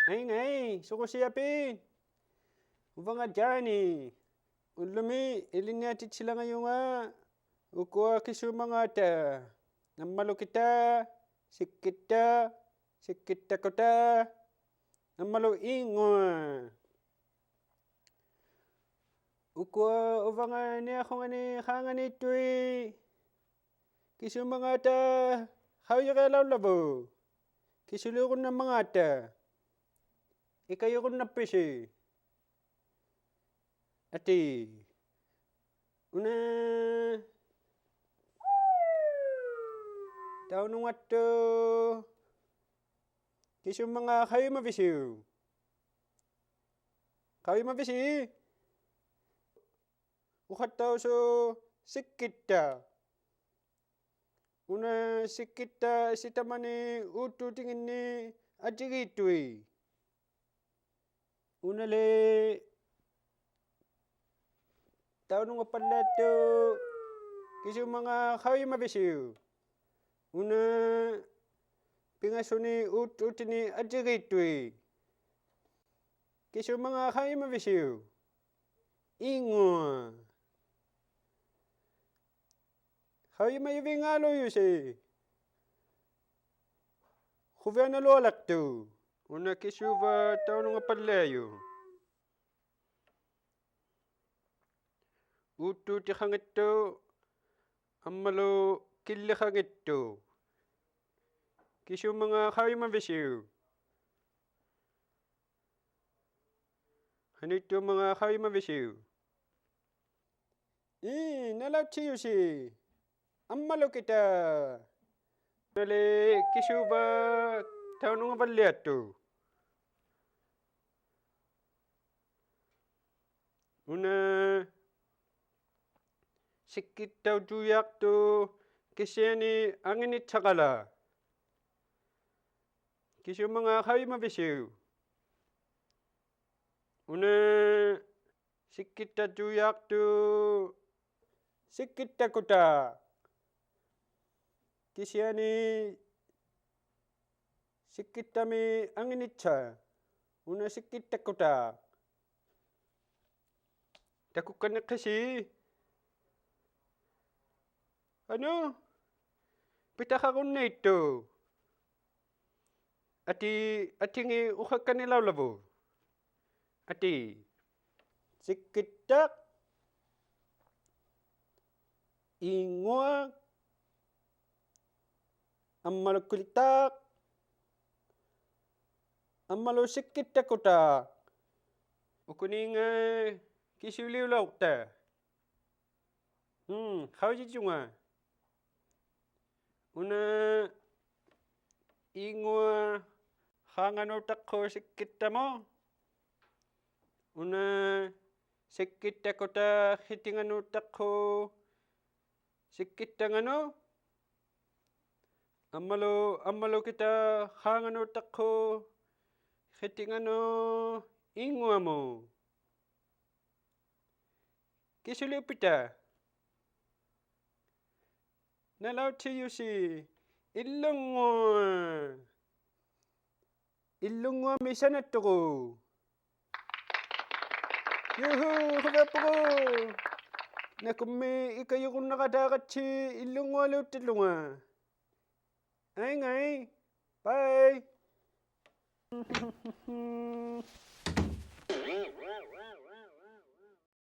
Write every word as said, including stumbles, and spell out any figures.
ᐊᐃ, ᐊᐃ, ᓱᕈᓯᐊᐲᑦ. ᐅᕙᖓ ᔮᓂ. ᐅᓪᓗᒥ ᐃᓕᓐᓂᐊᑎᑦᓯᓚᖓᔪᖓ ᐅᑯᐊ ᑭᓲᒻᒪᖔᑕ. ᐊᒻᒪᓗᑭᑖ, ᓯᒃᑭᑖ, ᓯᒃᑭᑕᑯᑖ, ᐊᒻᒪᓗ ᐃᙳᐊ. ᐅᑯᐊ ᐅᕙᖓ ᓂᐊᖁᖓᓂ ᖄᖓᓃᑦᑐᐃᑦ ᑭᓲᒻᒪᖔᑕ ᖃᐅᔨᒋᐊᓚᐅᓪᓚᕗᑦ. ᑭᓱᓕᐅᕈᓐᓇᒻᒪᖔᑕ. ᐃᑲᔪᕈᓐᓇᖅᐱᓯ. ᐊᑏ. ᐅᓇ ᑕᐅᓄᖓᑦᑐᖅ. ᑭᓲᒻᒪᖔᑕ ᖃᐅᔨᒪᕕᓯᐅᒃ? ᖃᐅᔨᒪᕕᓯ? ᐅᖃᑦᑕᐅᓲᖅ ᓯᒃᑭᑖᖅ. ᐅᓇ ᓯᒃᑭᑖᖅ ᓯᑕᒪᓂ ᐆᑦᑑᑎᖏᓐᓂᒃ ᐊᔾᔨᒌᑦᑐᐃᑦ. ᐅᓇᓕ ᑕᐅᓄᖓᐸᓪᓕᐊᑦᑐᖅ. ᑭᓲᒻᒪᖔᑕ ᖃᐅᔨᒪᕕᓯᐅᒃ? ᐅᓇ ᐱᖓᓱᓂᒃ ᐆᑦᑑᑎᓂᒃ ᐊᔾᔨᒌᑦᑐᐃᑦ. ᑭᓲᒻᒪᖔᑕ ᖃᐅᔨᒪᕕᓯᐅᒃ? ᐃᙳᐊ. ᖃᐅᔨᒪᔪᕕᙶᓘᔪᓯ? ᖁᕕᐊᓇᓗᐊᓕᖅᑐᖅ. ᐅᓇ ᑭᓲᕙ ᑕᐅᓄᖓᐸᓪᓕᐊᔪᖅ? ᐆᑦᑑᑎᖃᖏᑦᑐᖅ ᐊᒻᒪᓗ ᑭᓪᓕᖃᖏᑦᑐᖅ. ᑭᓲᒻᒪᖔᑕ ᖃᐅᔨᒪᕕᓯᐅᒃ? ᖃᓄᐃᑦᑑᒻᒪᖔᑕ ᖃᐅᔨᒪᕕᓯᐅᒃ? ᐄ, ᓇᓚᐅᑦᓯᔪᓯ. ᐊᒻᒪᓗᑭᑖᖅ. ᐅᓇᓕ ᑭᓲᕙ ᑕᐅᓄᖓᐸᓪᓕᐊᑦᑐᖅ? ᐅᓇ ᓯᒃᑭᑕᐅᔫᔮᖅᑐᖅ ᑭᓯᐊᓂ ᐊᖏᓂᑦᓴᖃᓚᒃ. ᑭᓲᒻᒪᖔᑕ ᖃᐅᔨᒪᕕᓯᐅᒃ? ᐅᓇ ᓯᒃᑭᑕᐅᔫᔮᖅᑐᖅ ᓯᒃᑭᑕᑯᑖᖅ. ᑭᓯᐊᓂ ᓯᒃᑭᑕᒥᒃ ᐊᖏᓂᑦᓴᖅ. ᐅᓇ ᓯᒃᑭᑕᑯᑖᖅ. ᑕᑯᒃᑲᓐᓂᖅᑭᓯ? ᐊᓄ, ᐱᑕᖃᕈᓐᓃᑦᑐᖅ. ᐊᑏ, ᐊᑎᖏᑦ ᐅᖃᒃᑲᓐᓂᓚᐅᓚᕗᑦ. ᐊᑏ. ᓯᒃᑭᑖᖅ. ᐃᙳᐊᖅ. ᐊᒻᒪᓗᑭᑖᖅ. ᐊᒻᒪᓗ ᓯᒃᑭᑕᑯᑖᖅ. ᐅᑯᓂᖓ ᑭᓱᓕᐅᓚᐅᖅᑕ? ᒻᒻ, ᖃᐅᔨᔪᖓ. ᐅᓇ ᐃᙳᐊᖅ ᖄᖓᓅᑕᖅᑯᖅ ᓯᒃᑭᑕᒧᑦ. ᐅᓇ ᓯᒃᑭᑕᑯᑖᖅ ᕿᑎᖓᓅᑕᖅᑯᖅ ᓯᒃᑭᑕᖓᓄᑦ. ᐊᒻᒪᓗ, ᐊᒻᒪᓗᑭᑖᖅ ᖄᖓᓅᑕᖅᑯᖅ ᕿᑎᖓᓄᑦ ᐃᙳᐊᒧᑦ. ᑭᓱᓕᐅᖅᐱᑕ? ᓇᓚᐅᑦᓯᔪᓯ. ᐃᓪᓗᙳᐊᖅ. ᐃᓪᓗᙳᐊᒥᒃ ᓴᓇᑦᑐᒍᑦ. ᔫᕼᐆ, ᖁᕕᐊᑉᐳᒍᒃ. ᓇᑯᕐᒦᒃ ᐃᑲᔪᕈᓐᓇᕋᑖᕋᑦᓯ ᐃᓪᓗᙳᐊᓕᐅᑦᑎᓪᓗᖓ. ᐊᐃᙵᐃ. Bye.